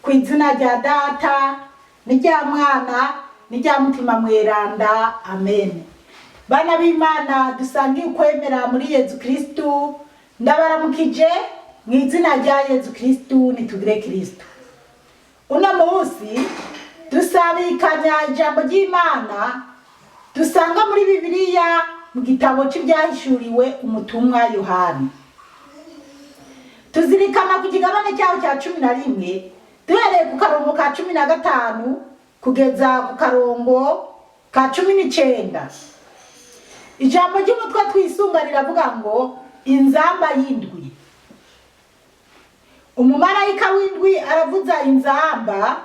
Ku izina rya Data n'irya Mwana n'irya Mutima Mweranda, amen. Bana b'Imana dusangiye ukwemera muri Yezu Kristu, ndabaramukije mu izina rya Yezu Kristu. Nitugire Kristu. Uno munsi dusabikanya ijambo ry'Imana dusanga muri Bibiliya mu gitabo c'Ivyahishuriwe umutumwa Yohani. Tuzirikana ku kigabane cyaho cya 11, duhereye ku karongo ka 15 kugeza ku karongo ka 19. Ijambo ry'umutwe twisunga riravuga ngo: "Inzamba y'indwi." Umumarayika w'indwi aravuza inzamba,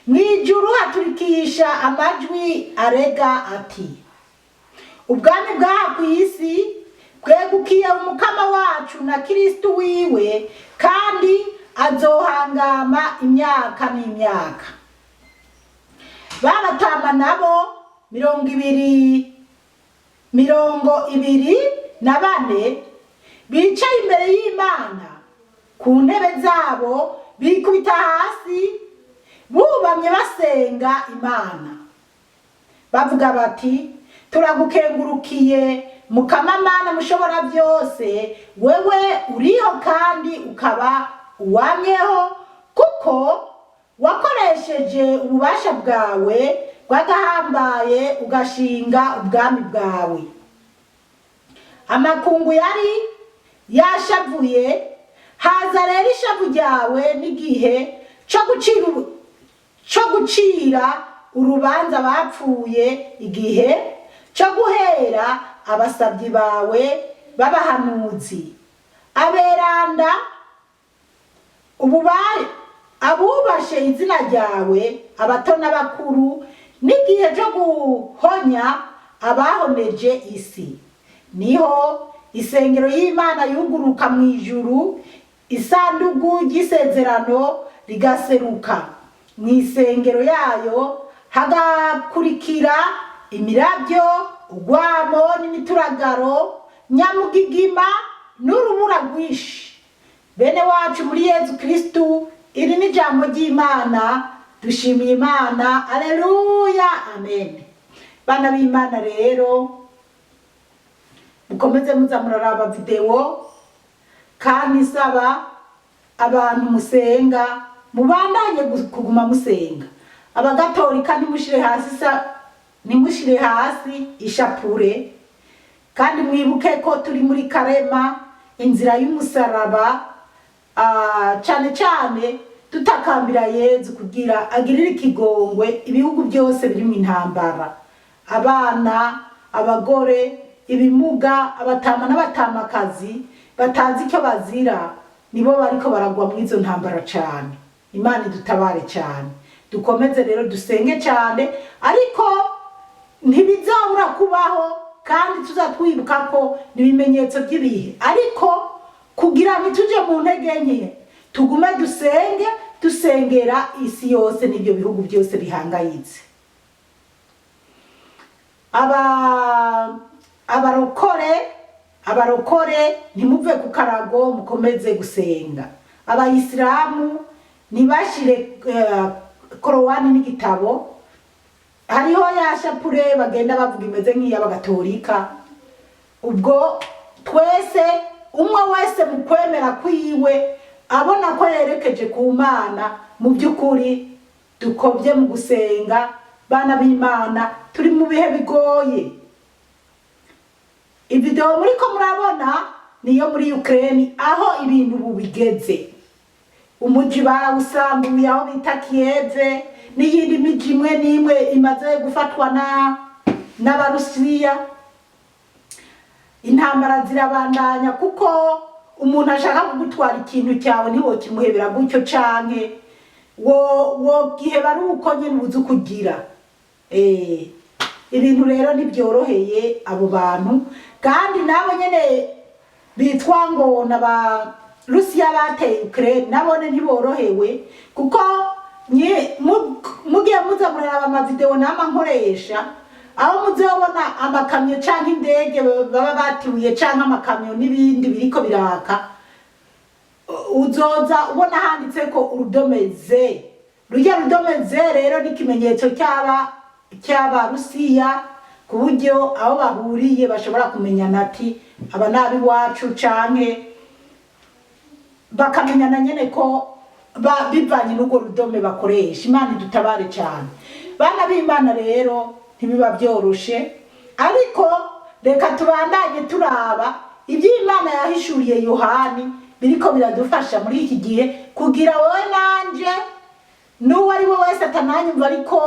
mu ijuru haturikisha amajwi arega ati: "Ubwami bw'aha ku isi bwegukiye Umukama wacu na Kristu wiwe, kandi azohangama imyaka n'imyaka." Babatama nabo 24 bicaye imbere y'Imana ku ntebe zabo, bikubita hasi bubamye, basenga Imana bavuga bati: "Turagukengurukiye, Mukama Mana mushobora byose, wewe uriho kandi ukaba uwamyeho, kuko wakoresheje ububasha bwawe bw'agahambaye ugashinga ubwami bwawe. Amakungu yari yashavuye, haza rero ishavu ryawe n'igihe co gucira urubanza bapfuye, igihe co guhera abasabyi bawe b'abahanuzi, aberanda, abubashe izina ryawe, abato n'abakuru, n'igihe cyo guhonya abahoneje isi." Niho isengero y'Imana yuguruka mu ijuru, isandugu ry'isezerano rigaseruka mu isengero yayo, hagakurikira imirabyo, urwamo n'imituragaro, nyamugigima n'urubura rwinshi. Bene wacu muri Yezu Kristu, iri ni ijambo ry'Imana. Dushimiye Imana, aleluya, amen. Bana b'Imana rero, mukomeze muza muraraba videwo, kandi saba abantu musenga mubandanye kuguma musenga. Abagatolika ntimushire hasi ntimushire hasi ishapure, kandi mwibuke ko turi muri Karema, inzira y'umusaraba, cane cane tutakambira Yezu kugira agirire ikigongwe ibihugu byose biri mu intambara. Abana, abagore, ibimuga, abatama n'abatamakazi batazi icyo bazira nibo bariko baragwa muri izo ntambara cane. Imana idutabare cane. Dukomeze rero dusenge cane, ariko ntibizabura kubaho, kandi tuzatwibuka ko ni ibimenyetso by'ibihe. Ariko kugira ntituje mu ntege nke, tugume dusenge, dusengera isi yose n'ibyo bihugu byose bihangayitse. Abarokore ntimuve ku karago, mukomeze gusenga. Abayisilamu ntibashire Korowani n'igitabo. Hariho ya shapure bagenda bavuga imeze nk'iy'abagatolika. Ubwo twese, umwe wese mu kwemera kwiwe, abona ko yerekeje ku Mana, mu by'ukuri dukobye mu gusenga. Bana b'Imana, turi mu bihe bigoye. Ivideo muriko murabona niyo muri Ukraine, aho ibintu ubu bigeze. Umuji barawusambuye aho bita Kiev, n'iyindi miji imwe n'imwe imaze gufatwa na n'Abarusiya. Intambara zirabandanya, kuko umuntu ashaka kugutwara ikintu cyawe ntiwokimuhebera gutyo, canke wo wogiheba ari uko nyene ubuze ukugira. Ibintu rero ntibyoroheye abo bantu, kandi nabo nyene bitwa ngo n'aba Rusiya bateye Ukraine, nabone ntiborohewe, kuko mugiye muza muraraba amavideo nama nkoresha, aho muzobona amakamyo canke indege baba batibuye canke amakamyo n'ibindi biriko biraka. Uzoza ubona handitse ko urudome Z. Rujya rudome Z rero ni ikimenyetso cy'Abarusiya, ku buryo aho bahuriye bashobora kumenyana ati aba ni ab'iwacu, canke bakamenyana nyene ko bivanye n'urwo rudome bakoresha. Imana idutabare cyane, bana b'Imana. Rero ntibiba byoroshe, ariko reka tubandanye turaba ibyo Imana yahishuriye Yohani biriko biradufasha muri iki gihe, kugira wowe nanje n'uwo ari we wese atananyumva, ariko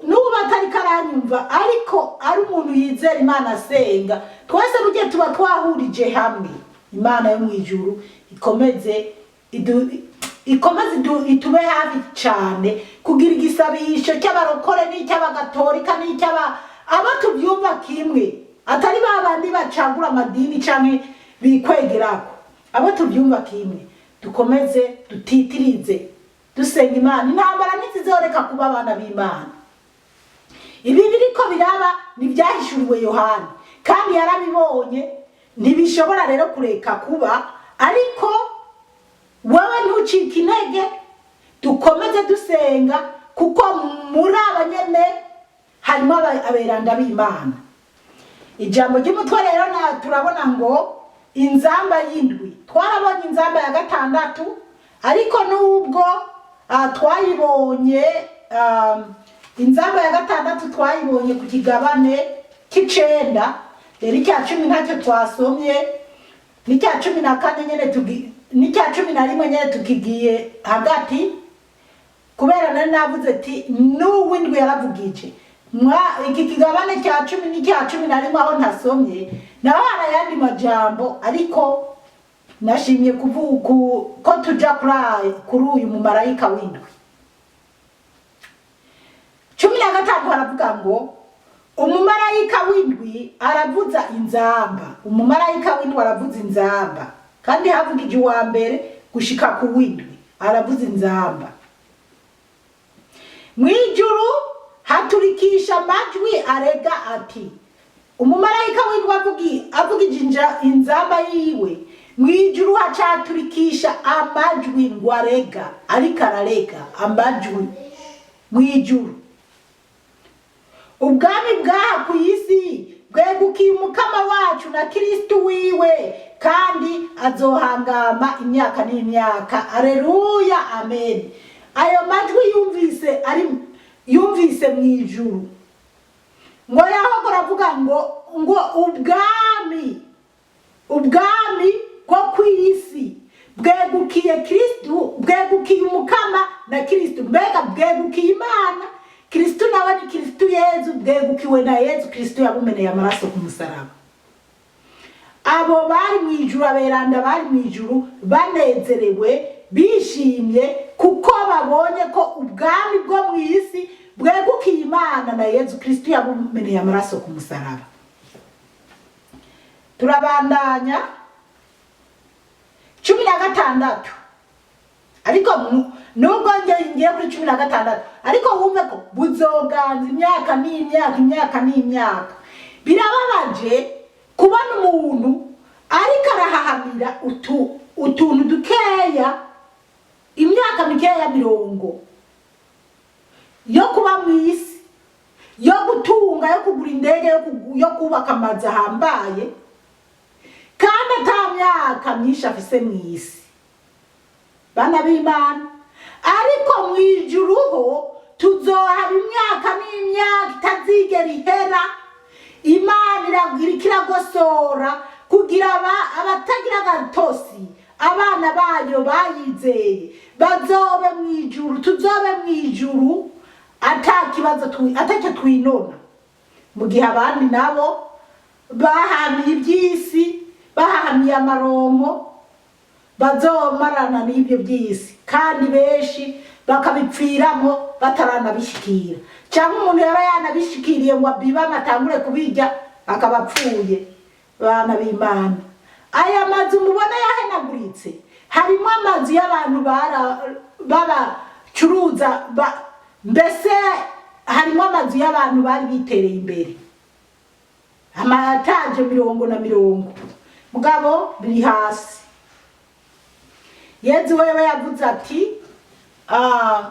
n'ubu atariko aranyumva, ariko ari umuntu yizera Imana, asenga, twese burya tuba twahurije hamwe. Imana yo mu ijuru ikomeze itube hafi cyane, kugira igisabisho cy'abarokore n'icy'abagatolika n'icy'aba abo tubyumva kimwe, atari ba bandi bacagura amadini canke bikwegerako, abo tubyumva kimwe dukomeze dutitirize dusenga Imana. Intambara ntizizoreka kuba, abana b'Imana. Ibi biriko biraba ntibyahishuriwe Yohani kandi yarabibonye, ntibishobora rero kureka kuba. Ariko wowe ntucike intege, dukomeze dusenga, kuko muri aba nyene harimo aberanda b'Imana. Ijambo ry'umutwe rero na turabona ngo inzamba y'indwi. Twarabonye inzamba ya gatandatu, ariko nubwo twayibonye, inzamba ya gatandatu twayibonye ku kigabane c'icenda, rero icya 10 ntacyo twasomye, n'icya 14 nyene n'icya 11 nyene tukigiye hagati, kubera nari navuze ati n'uw'indwi yaravugije. Mwa iki kigabane cya 10 n'icya 11 aho ntasomye, naho hari ayandi majambo, ariko nashimye kuvuga ko tuja kuri uyu mumarayika w'indwi. 15 haravuga ngo umumarayika w'indwi aravuza inzamba. Umumarayika w'indwi aravuza inzamba, kandi havugije uwa mbere gushika ku w'indwi aravuza inzamba. Mw'ijuru haturikisha amajwi arega ati, umumarayika w'indwi avugije inzamba yiwe, mw'ijuru hacaturikisha amajwi ngo arega, ariko ararega amajwi mw'ijuru: ubwami bw'aha ku isi bwegukiye Umukama wacu na Kristu wiwe, kandi azohangama imyaka n'imyaka. Aleluya, amen. Ayo majwi yumvise ari yumvise mu ijuru ngo yahogora avuga ngo ubwami bwo ku isi bwegukiye Kristu, bwegukiye Umukama na Kristu. Mbega bwegukiye Imana? Kristu nawe ni Kristu Yezu. Bwegukiwe na Yezu Kristu yabumeneye amaraso ku musaraba. Abo bari mu ijuru, aberanda bari mu ijuru, banezerewe bishimye kuko babonye ko ubwami bwo mu isi bwegukiye Imana na Yezu Kristu yabumeneye amaraso ku musaraba. Turabandanya 16. Ariko nubwo ngiye kuri 16, ariko wumve ko buzoganza imyaka n'imyaka, imyaka n'imyaka. Birababaje kubona umuntu ariko arahahamira utuntu dukeya, imyaka mikeya mirongo yo kuba mu isi, yo gutunga, yo kugura indege, yo kubaka amazu ahambaye, kandi ata myaka myinshi afise mu isi, bana b'Imana. Ariko mu ijuru ho tuzohaba imyaka n'imyaka itazigera ihera. Imana iriko iragosora kugira abatagira agatosi, abana bayo bayizeye, bazobe mu ijuru. Tuzobe mu ijuru ata kibazo, atacyo twinona, mu gihe abandi nabo bahamiye iby'isi, bahamiye amaronko, bazomarana n'ibyo by'isi, kandi benshi bakabipfiramo bataranabishikira, cyangwa umuntu yaba yanabishikiriye ngo abibame atangure kubirya akaba apfuye. Bana b'Imana, aya mazu mubona yahenaguritse, harimo amazu y'abantu b'abacuruza, mbese harimo amazu y'abantu bari bitereye imbere, amayataje mirongo na mirongo, mugabo biri hasi. Yezu wewe yavuze ati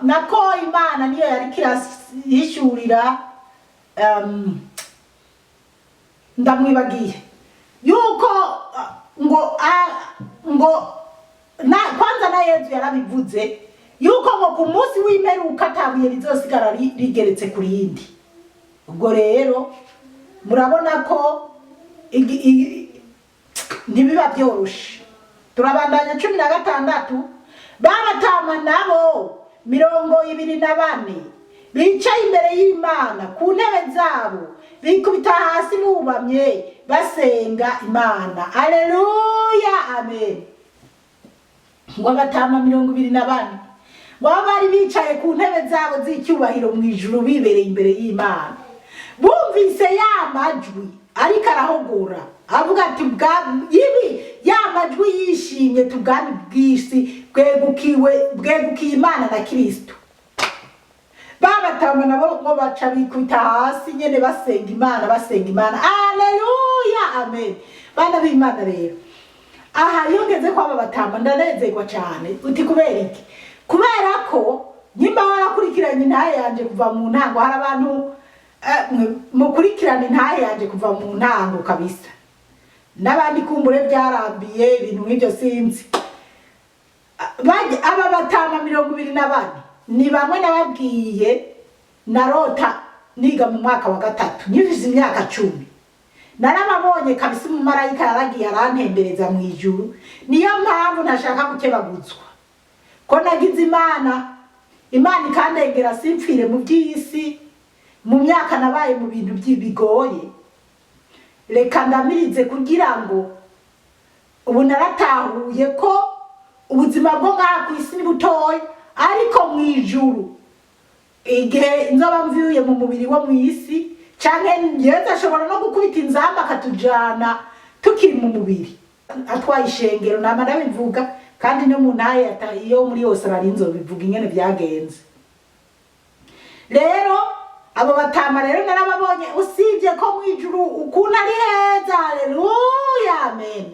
nako Imana niyo yariko irahishurira, ndamwibagiye yuko ngo ngo na kwanza na Yezu yarabivuze yuko ngo ku munsi w'imperuka atabuye rizosigara rigeretse ku rindi. Ubwo rero murabona ko ntibiba byoroshe. Turabandanya 16. Babatama nabo 24 bicaye imbere y'Imana ku ntebe zabo, bikubita hasi bubamye basenga Imana. Aleluya, amen. Ngo abatama 24 baba bari bicaye ku ntebe zabo z'icyubahiro mu ijuru, bibereye imbere y'Imana, bumvise ya majwi ariko arahogora avuga ati ibi ya majwi yishimye, tubwami bw'isi bwegukiye Imana na Kristo. Babatama nabo ngo baca bikubita hasi nyene basenga Imana, basenga Imana. Aleluya, amen. Bana b'Imana rero, aha iyo ngeze kwaba batama ndanezerwa cyane. Uti kubera iki? Kubera ko nyimba warakurikiranye intahe yanje kuva mu ntango, hari abantu mukurikirana intahe yanje kuva mu ntango kabisa, n'abandi kumbure byarambiye ibintu nk'ibyo sinzi. Aba batama 24 ni bamwe nababwiye narota niga mu mwaka wa 3, nyifise imyaka 10. Narababonye kabisa, umumarayika yaragiye arantembereza mu ijuru. Niyo mpamvu ntashaka gukebaguzwa ko nagize Imana, Imana ikandengera simpfire mu by'isi mu myaka nabaye mu bintu bigoye. Reka ndamirize kugira ngo ubu naratahuye ko ubuzima bwo ngaha ku isi ni butoya, ariko mu ijuru igihe nzoba mvuye mu mubiri wo mu isi, canke Yezu ashobora no gukubita inzamba akatujana tukiri mu mubiri atwaye ishengero. Nama ndabivuga kandi no mu ntahe iyo muri yose nzobivuga ingene vyagenze. Rero abo batama rero narababonye, usibye ko mu ijuru ukuntu ari heza, haleluya, amen.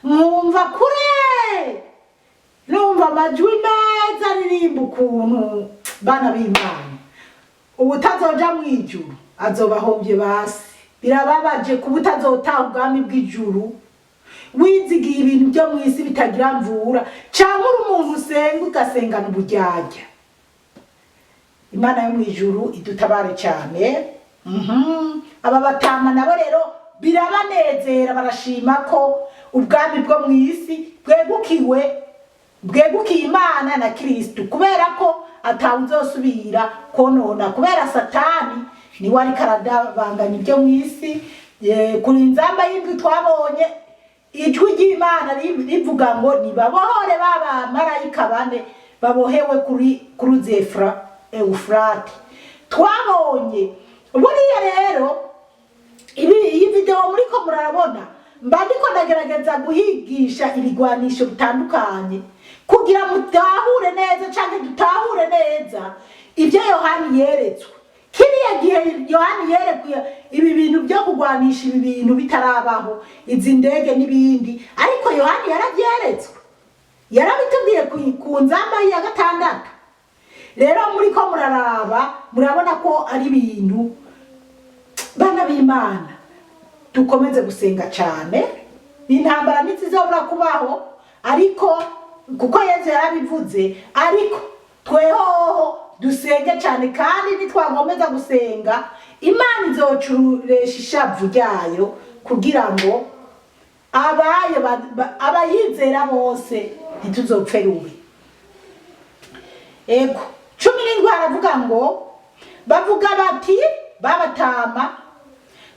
Mwumva kure, numva amajwi meza aririmba ukuntu. Bana b'Imana, ubutazoja mu ijuru azobahombye basi. Birababaje kuba utazotaha ubwami bw'ijuru wizigiye ibintu byo mu isi bitagira mvura, cyangwa uri umuntu usenga ugasengana uburyarya. Imana yo mu ijuru idutabare cyane. Aba batama nabo rero birabanezera, barashima ko ubwami bwo mu isi bwegukiye Imana na Kristo, kubera ko atawuzosubira konona, kubera Satani niwe ariko aradabanganya ibyo mu isi. Kuri nzamba y'indwi twabonye ijwi ry'Imana rivuga ngo nibabohore ba bamarayika bane babohewe kuri ruzi Ewufurate. Twabonye buriya rero iyi video muriko murabona, mba ndiko ndagerageza guhigisha ibigwanisho bitandukanye kugira mutahure neza canke dutahure neza ibyo Yohani yeretswe. Kiriya gihe Yohani yerekuye ibi bintu byo kugwanisha ibi bintu bitarabaho, izi ndege n'ibindi, ariko Yohani yarabyeretswe, yarabitubwiye ku nzamba ya 6. Rero muriko muraraba, murabona ko ari ibintu. Bana b'Imana, dukomeze gusenga cyane. Intambara ntizizobura kubaho, ariko kuko Yezu yarabivuze, ariko twehoho dusenge cyane, kandi nitwakomeza gusenga Imana izocuresha ishavu ryayo kugira ngo abayo abayizera bose ntituzopfe rubi. Ego, 17 haravuga ngo bavuga bati babatama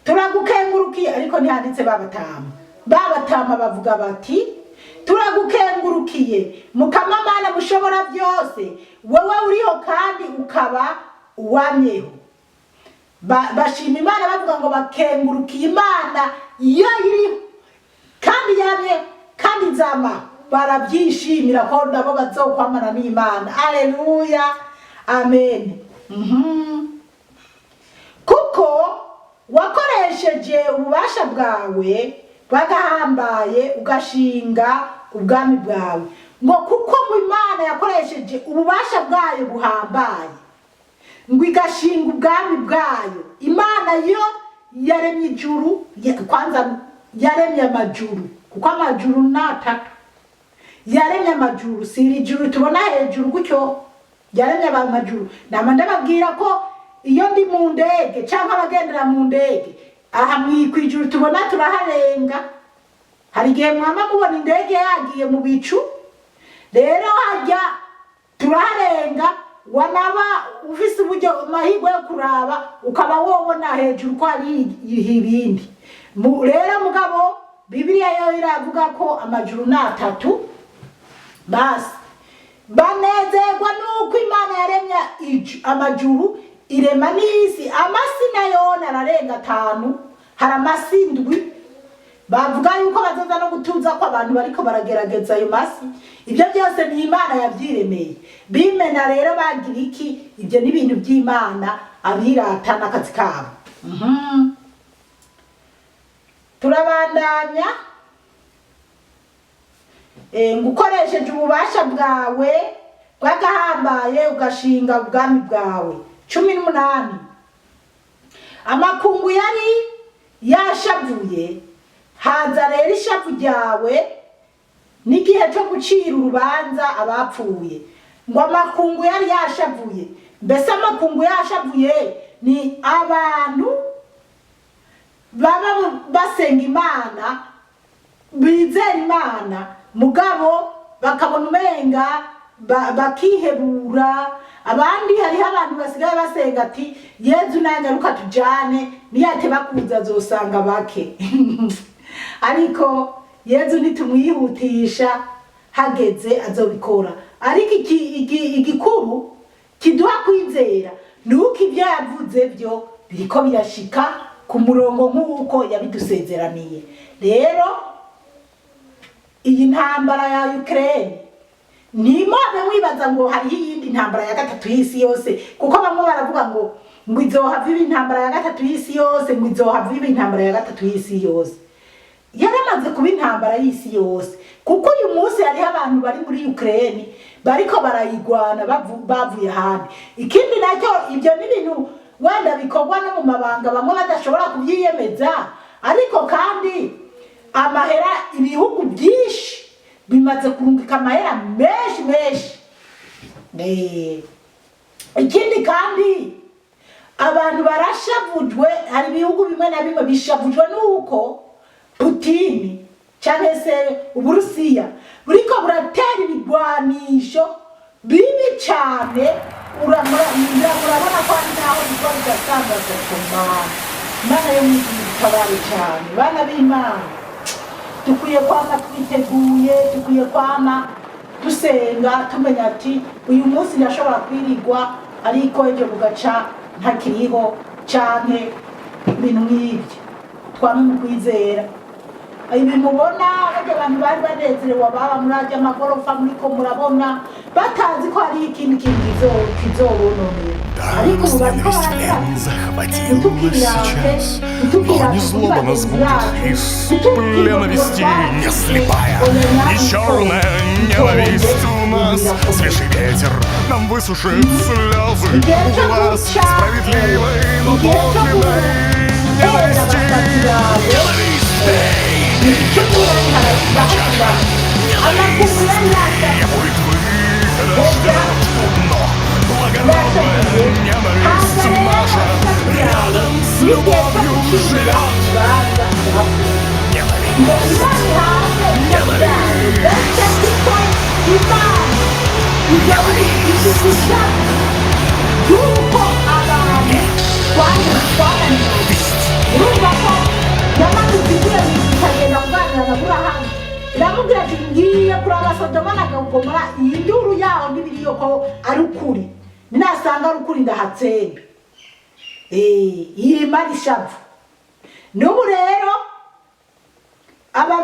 turagukengurukiye, ariko ntihanditse babatama. Babatama bavuga bati turagukengurukiye Mukama Mana mushobora byose, wowe uriho kandi ukaba uwamyeho. Bashima Imana bavuga ngo bakengurukiye Imana iyo iriho kandi yamye kandi nzama. Barabyishimira ko nabo bazokwamana n'Imana. Aleluya, amen. Kuko wakoresheje ububasha bwawe bwagahambaye ugashinga ubwami bwawe. Ngo kuko ngo Imana yakoresheje ububasha bwayo buhambaye, ngo igashinga ubwami bwayo. Imana yo yaremye ijuru, kwanza yaremye amajuru, kuko amajuru ni atatu. Yaremye amajuru, si iri juru tubona hejuru gutyo. Yaremye amajuru. Nama ndababwira ko iyo ndi mu ndege cyangwa abagendera mu ndege, aha kwijuru tubona turaharenga. Hari igihe mwama mubona indege yagiye mu bicu. Rero hajya turaharenga, wanaba ufise uburyo, amahirwe yo kuraba, ukaba wobona hejuru ko hari ibindi. Rero mugabo Bibiliya yo iravuga ko amajuru ni atatu. Basi banezerwa nuko Imana yaremye amajuru, irema n'isi. Amasi nayo ararenga atanu, hari amasi indwi. Bavuga yuko bazoza no gutuza ko abantu bariko baragerageza ayo masi. Ibyo byose ni Imana yabyiremeye. Bimena rero bagira iki? Ibyo ni ibintu by'Imana, abirata n'akazi kabo. Turabandanya. Ngo ukoresheje ububasha bwawe bw'agahambaye ugashinga ubwami bwawe. 18. Amakungu yari yashavuye, haza rero ishavu ryawe n'igihe cyo gucira urubanza abapfuye. Ngo amakungu yari yashavuye. Mbese amakungu yashavuye ni abantu baba basenga Imana, bizera Imana, mugabo bakabona umenga bakihebura. Abandi, hariho abantu basigaye basenga ati: "Yezu nanyaruka tujane, niyateba kuza azosanga bake." Ariko Yezu nitumwihutisha, hageze azobikora. Ariko igikuru kiduha kwizera ni uko ibyo yavuze byo biriko birashika ku murongo nk'uko yabidusezeraniye. Rero iyi ntambara ya Ukraine, ntimwabe mwibaza ngo hariho iyindi ntambara ya gatatu y'isi yose, kuko bamwe baravuga ngo izohava iba intambara ya gatatu y'isi yose, ngo izohava iba intambara ya gatatu y'isi yose. Yaramaze kuba intambara y'isi yose, kuko uyu munsi hariho abantu bari muri Ukraine bariko barayigwana bavuye ahandi. Ikindi nacyo, ibyo ni ibintu wenda bikorwa no mu mabanga, bamwe badashobora kubyiyemeza. Ariko kandi amahera, ibihugu byinshi bimaze kurungika amahera menshi menshi. Ikindi kandi, abantu barashavujwe. Hari ibihugu bimwe na bimwe bishavujwe nuko Putini cyangwa se Uburusiya buriko buratera ibigwanisho bibi cyane. Murabona ko hari n'aho biva bigasangaza ku Mana. Imana yo mw'ijuru itabare cyane. Bana b'Imana, dukwiye kwama twiteguye, dukwiye kwama dusenga, tumenya ati uyu munsi ndashobora kwirigwa, ariko ejo bugaca ntakiriho, canke ibintu nk'ibyo. Twame mu kwizera. Ibi mubona, barya abantu bari banezerewe, baba muri arya magorofa muriko murabona, batazi ko hariho ikindi kintu kizobononera. Ariko ubu Да, bariko ненависть baragira плен захватила сейчас, но не злоба нас будет из плена вести, не слепая, не черная ненависть у нас. Свежий ветер нам высушит слезы у глаз справедливой, но подлинной ненависти. Ненависть, эй, ненависть требует выхода, ждет, но благородная ненависть наша рядом с любовью живет. Ненависть, ненависть, ненависть. Yuko abantu twananiwe. Urumva ko yamanutse igiye ikagenda kuganira na Burahamu, iramubwira ati: "Ngiye kuraba Sodoma na Gomora, iyi nduru yaho n'ibiriyo ko ari ukuri. Ninasanga ari ukuri ndahatsembe." Yimara ishavu. N'ubu rero aba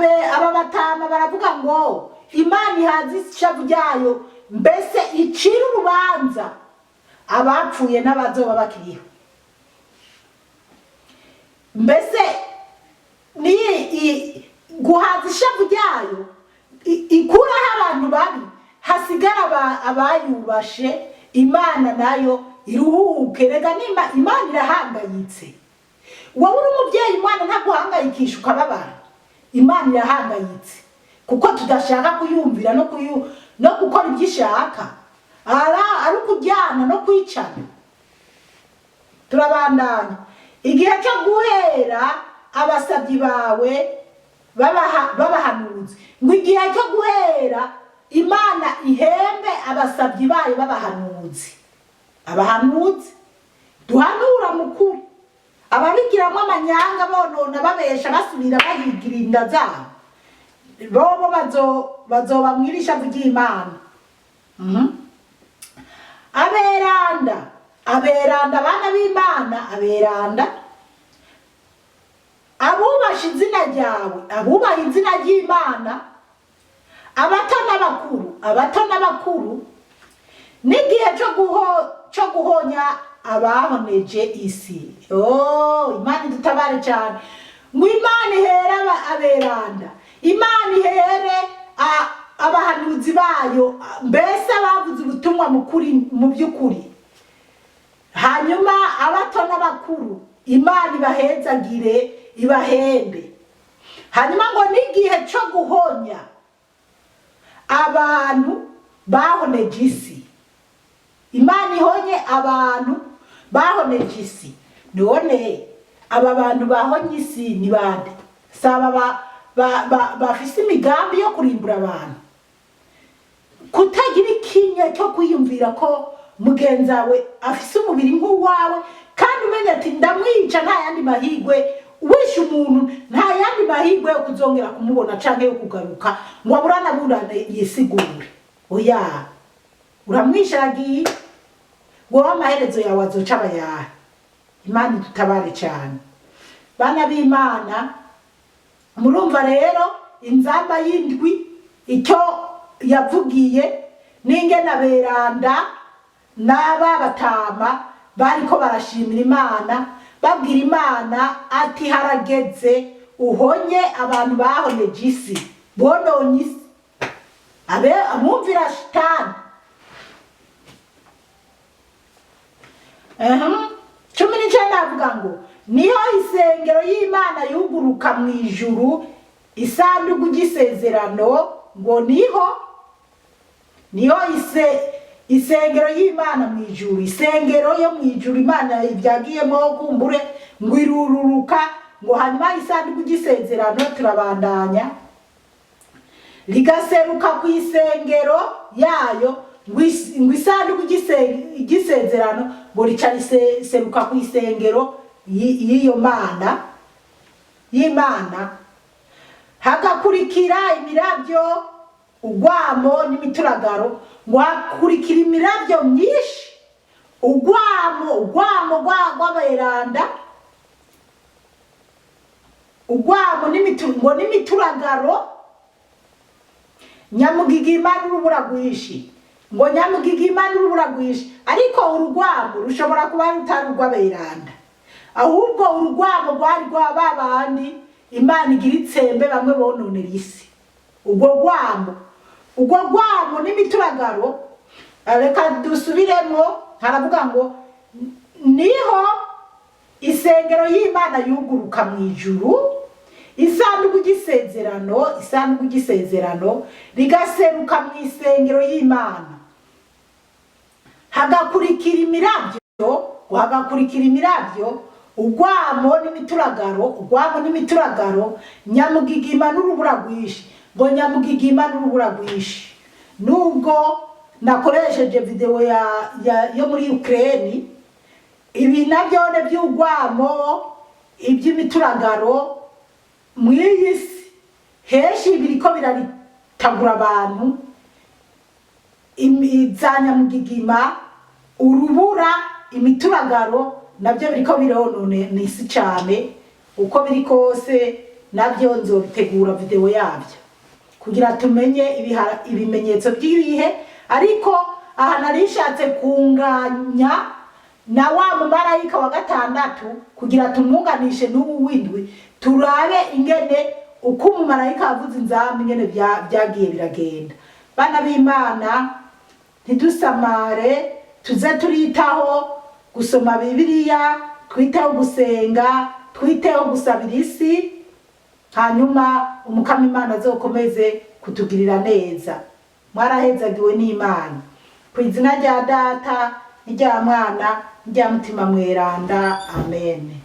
batama baravuga ngo Imana ihaze ishavu ryayo, mbese icira urubanza abapfuye n'abazoba bakiriho. Mbese ni guhaza ishavu ryayo ikuraho abantu babi. Abayubashe Imana nayo iruhuke. Rega nimba Imana irahangayitse, wowe uri umubyeyi, umwana ntaguhangayikisha ukababara. Imana irahangayitse kuko tudashaka kuyumvira no gukora ibyo ishaka, ari ukujyana no kwicana. Turabandanya. Igihe cyo guhera abasabyi bawe b'abahanuzi, ngo igihe cyo guhera Imana ihembe abasabyi bayo b'abahanuzi. Abahanuzi duhanura mukuru, ababigiramo amanyanga, bonona, babesha, basubira bahigira inda zabo, bobo bazoba mwirisha ry'Imana. Aberanda, aberanda, abana b'Imana, aberanda, abubasha izina ryawe, abubaha izina ry'Imana, abato n'abakuru, abato n'abakuru, n'igihe cyo guhonya abahoneje isi. Oh, Imana idutabare cyane. Ngo Imana ihere aberanda, Imana ihere abahanuzi bayo, mbese abavuze ubutumwa mu kuri, mu by'ukuri. Hanyuma abato n'abakuru Imana ibahezagire, ibahembe. Hanyuma ngo n'igihe cyo guhonya abantu bahoneje isi, Imana ihonye abantu bahoneje isi. None aba bantu bahonye isi ni bande? Si aba bafise imigambi yo kurimbura abantu? Kutagira ikinya cyo kwiyumvira ko mugenzi wawe afise umubiri nk'uwawe, kandi umenya ati ndamwica, nta yandi mahirwe. Wishe umuntu, nta yandi mahirwe yo kuzongera kumubona canke yo kugaruka ngo aburane yisigure. Oya, uramwishagiye wowe, amaherezo yawe azoca abayahe? Imana idutabare cyane, bana b'Imana. Murumva rero inzamba y'indwi icyo yavugiye, n'ingene aberanda n'aba batama bariko barashimira Imana, babwira Imana ati harageze uhonye abantu bahoneje isi, bononye isi, abe abumvira shitani. 19 avuga ngo niho isengero y'Imana yuguruka mu ijuru, isanduku ry'isezerano. Ngo niho isengero y'Imana mu ijuru, isengero yo mu ijuru Imana ibyagiyemo kumbure, ngo irururuka, ngo hanyuma isanduku ry'isezerano, turabandanya, rigaseruka ku isengero yayo. Ngo isanduku ry'isezerano ngo rica riseruka ku isengero y'iyo Mana y'Imana. Hagakurikira imirabyo, ugwamo n'imituragaro. Ngo hakurikira imirabyo myinshi, ugwamo, ugwamo rw'aberanda, ugwamo ngo n'imituragaro, nyamugigima n'urubura rwinshi. Ngo nyamugigima n'urubura rwinshi, ariko urugwamo rushobora kuba rutari urw'aberanda, ahubwo urugwamo rwari rwa ba bandi Imana igira itsembe, bamwe bononera isi. Ubwo rwamo n'imituragaro. Reka dusubiremo. Haravuga ngo niho isengero y'Imana yuguruka mu ijuru, isanduku ry'isezerano, isanduku ry'isezerano rigaseruka mu isengero y'Imana. Hagakurikira imirabyo, hagakurikira imirabyo, ugwamo n'imituragaro, ugwamo n'imituragaro, nyamugigima n'urubura rwinshi. Ngo nyamugigima n'urubura rwinshi. Nubwo nakoresheje video yo muri Ukraine, ibi nabyo by'ugwamo, iby'imituragaro mu iyi si henshi biriko biraritagura abantu. Za nyamugigima, urubura, imituragaro nabyo biriko bironone isi cyane. Uko biri kose nabyo nzobitegura video yabyo kugira tumenye ibimenyetso by'ibihe. Ariko aha nari nshatse kunganya na wa mumarayika wa gatandatu kugira tumwunganishe n'ubu w'indwi, turabe ingene uko umumarayika yavuze inzamba, ingene byagiye biragenda. Bana b'Imana. Ntidusamare, tuze turitaho gusoma Bibiliya, twiteho gusenga, twiteho gusabira isi, hanyuma Umukama Imana azokomeze kutugirira neza. Mwarahezagiwe n'Imana. Ku izina rya Data n'irya Mwana n'irya Mutima Mweranda, amen.